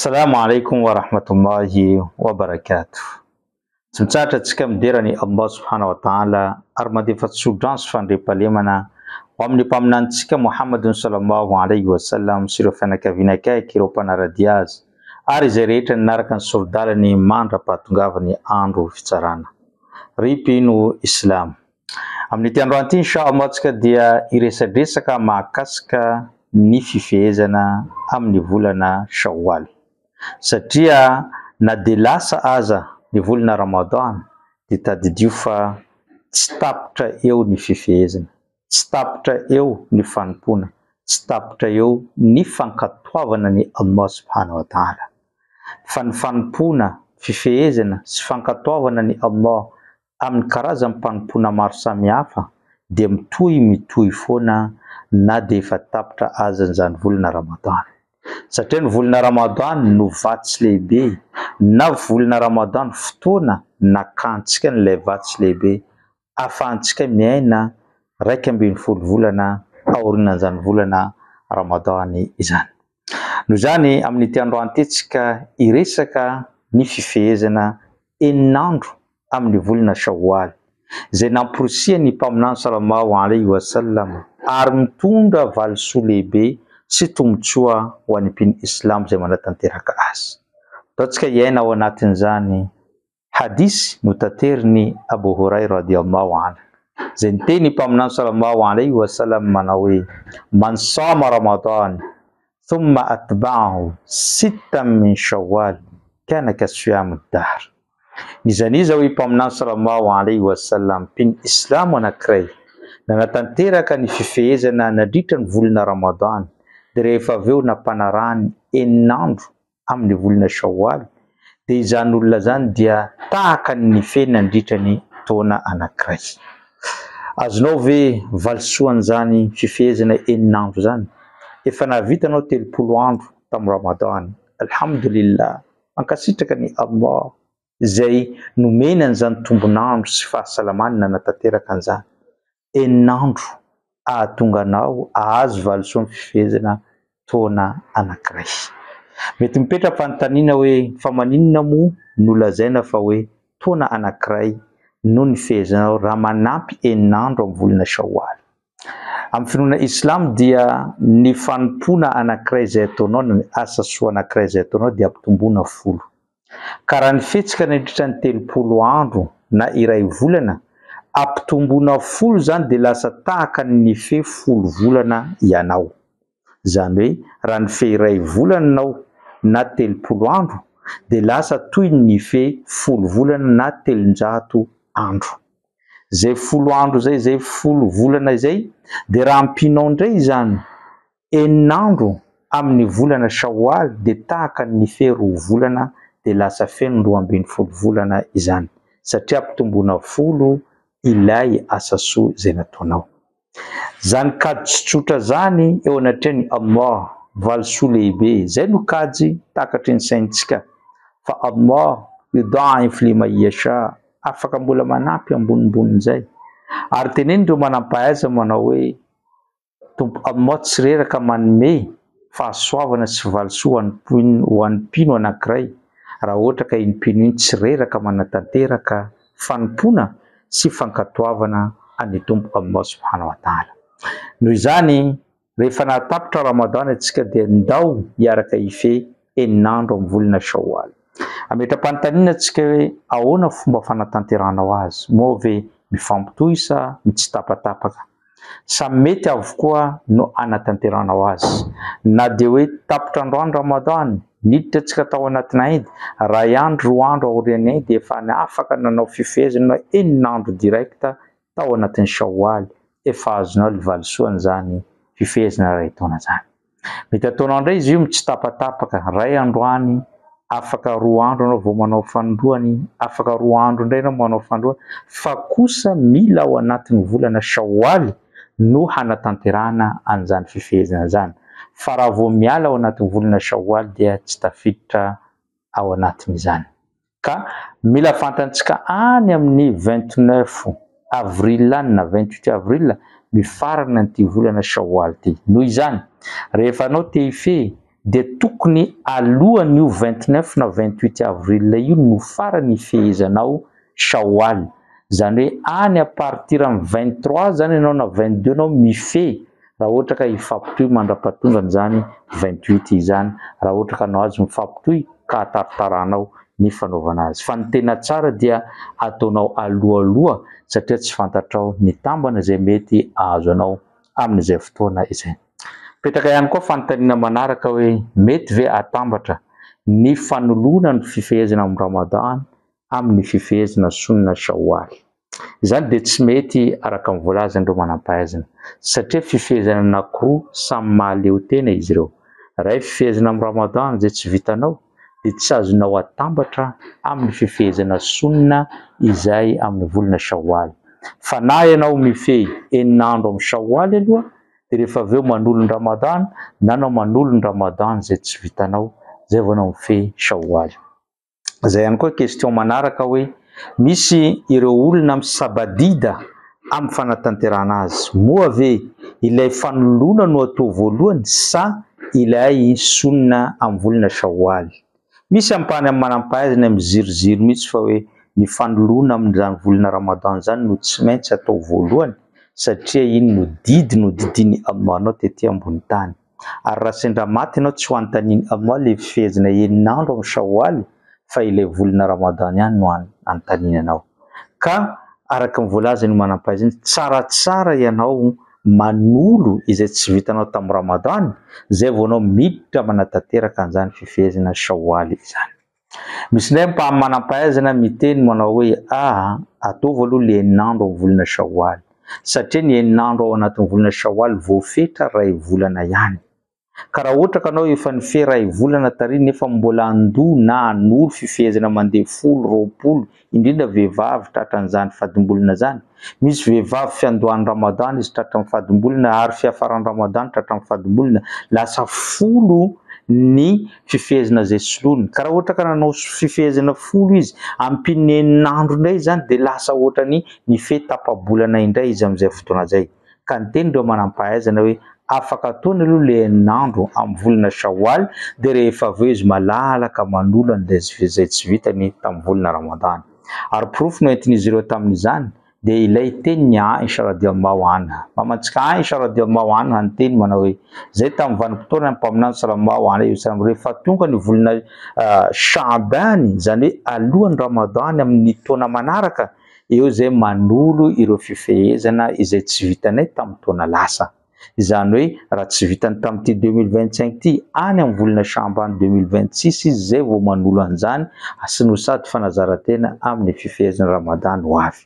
Assalamu alaikum wa rahmatullahi wa barakatuh. Tsy mitsahatra antsika midera an'i Allah subhanahu wa ta'ala ary mandefa tsodrano sy fandriampahalemana ho amin'ny mpaminanintsika Muhammadun sallallahu alayhi wa sallam sy ireo fianakaviana akaiky, ireo mpanara-dia azy ary izay rehetra nanaraka ny sori-dalany mandra-pahatongavan'ny andro fitsarana. Ry mpino Islamo! Amin'ity androany ity Insha Allah tsika dia hiresadresaka mahakasika ny fifehezana amin'ny volana Shawwal. Satria na dia lasa aza ny volana Ramadan dia tadidio fa tsy tapitra eo ny fifehezana, tsy tapitra eo ny fanompoana, tsy tapitra eo ny fankatoavana an'i Allah subhanahu wa ta'ala. Fa ny fanompoana, fifehezana sy fankatoavana an'i Allah amin'ny karazam-panompoana maro samihafa dia mitohy mitohy foana na dia efa tapitra aza izany volana Ramadan. Satria ny volana Ramadan no vatsy lehibe na volana Ramadan fotoana nakantsika an'ilay vatsy lehibe ahafahantsika miaina 11 volana aorianan'izany volana Ramadan izany. Noho izany amin'ity androany ity tsika hiresaka ny fifehezana enin'andro amin'ny volana Shawwal, izay namporisihan'ny Mpaminany Sallallahu alaihi wa sallam ary mitondra valisoa lehibe sy tombontsoa ho an'ny mpino Islamo izay manatanteraka azy. Ataontsika hiaina ao anatin'izany Hadith notaterin'i Abu Hurairah radiyallahu anhu, izay niteny ny Mpaminany Sallallahu alaihi wa sallam manao hoe, Man sama Ramadan thumma atba'ahu sittan min Shawwal kana ka siyam ad-dahr. N'iza n'iza hoy Mpaminany Sallallahu alaihi wa sallam mpino Islamo anankiray nanatanteraka ny fifehezana nandritra ny volana Ramadan dia rehefa avy eo nampanarahany enin'andro amin'ny volana Shawwal dia izany olona izany dia tahaka ny nifehy nandritra ny taona anankiray. Azonao ve valisoan'izany fifehezana enina andro izany? Efa nahavita anao 30 andro tamin'ny Ramadan. Alhamdulillah, mankasitraka an'i Allah izay nomeny an'izany tombon'andro sy fahasalamana nanatanteraka an'izany. Enin'andro ahatonga anao ahazo valisoan'ny fifehezana taona anankiray. Mety mipetra-panontaniana hoe fa maninona moa no lazaina fa hoe taona anankiray no nifehezanao raha manampy enin'andro amin'ny volana Shawwal? Amin'ny finoana Islamo dia ny fanompoana anankiray izay ataonao na ny asa soa anankiray izay ataonao dia ampitomboina folo. Ka raha nifetsika nandritra ny 30 andro na iray volana, ampitomboina folo izany dia lasa tahaka ny nifehy folo volana ianao. Izany hoe raha nifehy iray volana ianao na 30 andro dia lasa toy ny nifehy folo volana na 300 andro. Izay folo andro izay, izay folo volana izay dia raha ampianao indray izany Enin'andro amin'ny volana Shawwal dia tahaka ny nifehy roa volana dia lasa feno 12 volana izany satria ampitomboina folo ilay asa soa izay nataonao. Izany kajy tsotra izany eo anatrehan'i Allah, valisoa lehibe, izay no kajy takatry ny saintsika fa Allah yuda'if liman yasha, afaka mbola manampy ambonimbonin'izay. Ary tenenin'ireo manampahaizana manao hoe, Tompo Allah tsy reraka manome fahasoavana sy valisoa ho an'ny mpino anankiray raha ohatra ka iny mpino iny tsy reraka manatanteraka fanompoana sy fankatoavana an'i Tompo Allah subhanahu wa ta'ala. Noho izany, rehefa nahatapitra Ramadan isika dia ndao hiaraka hifehy enin'andro amin'ny volana Shawwal. Ametra-panontaniana antsika hoe ahoana fomba fanatanterahanao azy? Moa ve mifampitohy sa mitsitapatapaka? Samy mety avokoa no anatanterahanao azy. Na dia hoe tapitra androany Ramadan, niditra antsika tao anatina Eid, iray andro, roa andro aorian'ny Eid dia efa afaka nanao fifehezana enina andro direct tao anatin'ny Shawwal, efa azonao ny valisoan'izany fifehezana iray taona izany. Mety ataonao indray izy io mitsitapatapaka, iray androany, afaka roa andro ianao vao manao fanindroany, afaka roa andro indray ianao manao fanindroany, fa kosa mila ao anatin'ny volana Shawwal no hanatanterahana an'izany fifehezana izany, fa raha vao miala ao anatin'ny volana Shawwal dia tsy tafiditra ao anatin'izany. Ka mila fantantsika any amin'ny 29 avril any na 28 avril mifarana an'ity volana Shawwal ity. Noho izany, rehefa anao te hifehy dia tokony alohan'io 29 na 28 avril io no farany hifehezanao Shawwal. Izany hoe any à partir amin'ny 23 izany ianao na 22 ianao mifehy raha ohatra ka hifampitohy mandra-pahatongany izany 28 izany, raha ohatra ka anao azy mifampitohy ka hataritaranao ny fanaovana azy. Fa ny tena tsara dia ataonao alohaloha satria tsy fantatrao ny tambana izay mety ahazo anao amin'izay fotoana izay. Mipetraka ihany koa fanontaniana manaraka hoe mety ve atambatra ny fanoloana ny fifehezana amin'ny Ramadan amin'ny fifehezana Sunnah Shawwal? Izany dia tsy mety araka ny voalazan'ireo manampahaizana satria fifehezana anankiroa samy mahaleo tena izy ireo. Iray fifehezana amin'ny Ramadan izay tsy vitanao dia tsy azonao atambatra amin'ny fifehezana Sunnah izay amin'ny volana Shawwal. Fa na ianao mifehy enina andro amin'ny Shawwal aloha dia rehefa avy eo manolo ny Ramadan na anao manolo ny Ramadan izay tsy vitanao izay vao anao mifehy Shawwal. Izay ihany koa question manaraka hoe misy ireo olona misabadida amin'ny fanatanterahana azy, moa ve ilay fanoloana no atao voalohany sa ilay sunna amin'ny volana Shawwal? Misy ampahany amin'ny manampahaizana miziriziry mihitsy fa hoe ny fanoloana amin'izany volana Ramadan izany no tsy maintsy atao voalohany satria iny no didy nodidian'i Allah anao tety ambony tany. Ary raha sendra maty ianao tsy ho anontanian'i Allah ilay fifehezana enina andro amin'ny Shawwal fa ilay volana Ramadan ihany no anontaniany anao. Ka araka ny voalazan'io manampahaizana io, tsaratsara ianao manolo izay tsy vitanao tamin'ny Ramadan, izay vao anao miditra manatanteraka an'izany fifehezana Shawwal izany. Misy indray mpaha manam-pahaizana miteny manao hoe aa ataovy aloha le enina andro amin'ny volana Shawwal satria ny enina andro ao anatin'ny volana Shawwal voafetra ray volana ihany. Ka raha ohatra ka anao efa nifehy ray volana tary nefa mbola handoa na hanoro fifehezana mandeha folo, 20, indrindra vehivavy tratran'izany fadimbolana izany, misy vehivavy fiandohan'ny Ramadan izy tratran'ny fadimbolana ary fiafaran'ny Ramadan tratran'ny fadimbolana, lasa folo ny fifehezana izay soloiny, ka raha ohatra ka nanao fifehezana folo izy ampian'ny enina andro indray izany dia lasa ohatran'ny nifehy tapa-bolana indray izy amin'izay fotoana izay. Ka niteny ireo manam-pahaizana hoe afaka ataony aloha ilay enina andro amin'ny volana Shawwal dia rehefa avy eo izy malalaka manolo an'ilay izay tsy vitany tamin'ny volana Ramadany. Ary porofo noentin'izy ireo tamin'izany dia ilay tenin'i Aisha radiallahu anha. Mamantsika Aisha radiallahu anha niteny manao hoe, izay tamin'ny vanim-potoanan'ny Mpaminany sallallahu alaihi wasallam rehefa tonga ny volana Sha'ban, izany hoe alohan'ny Ramadany amin'ny taona manaraka, eo izay manolo ireo fifehezana izay tsy vitanay tamin'ny taona lasa. Izany hoe raha tsy vitany tamin'ity 2025 ity, any amin'ny volana Sha'ban 2026 izy izay vao manolo an'izany sy no sady fanazaran-tena amin'ny fifehezana Ramadan ho avy.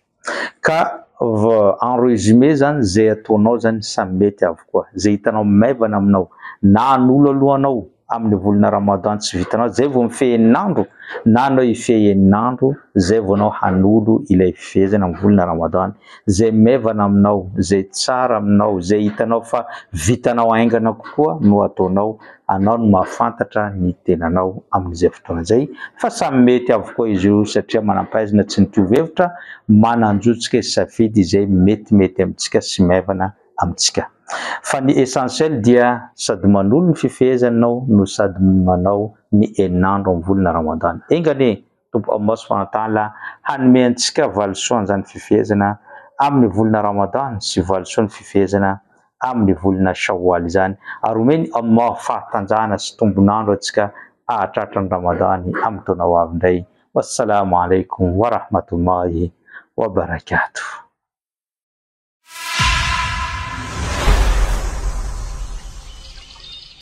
Ka en résumé izany izay ataonao izany samy mety avokoa. Izay hitanao maivana aminao na hanolo alohanao amin'ny volana Ramadan tsy vitanao zay vao mifehy enina andro na anao hifehy enina andro zay vao anao hanolo ilay fifehezana amin'ny volana Ramadan zay maivana aminao zay tsara aminao zay hitanao fa vitanao haingana kokoa no ataonao anao no mahafantatra ny tenanao amin'izay fotoana izay fa samy mety avokoa izy io satria manampahaizana tsy nitovy hevitra manan-jo tsika hisafidy izay metimety amintsika sy maivana amintsika. Fa ny essentiel dia sady manolo ny fifehezana anao no sady manao ny enina andro amin'ny volana Ramadan. Enga anie Tompo Allah subhanahu wa ta'ala hanome antsika valisoan'izany fifehezana amin'ny volana Ramadan sy valisoan'ny fifehezana amin'ny volana Shawwal izany ary omeny Allah fahatanjahana sy tombon'andro antsika hahatratra ny Ramadan amin'ny taona ho avy indray. Wassalamu alaikum wa rahmatullahi wa barakatuh.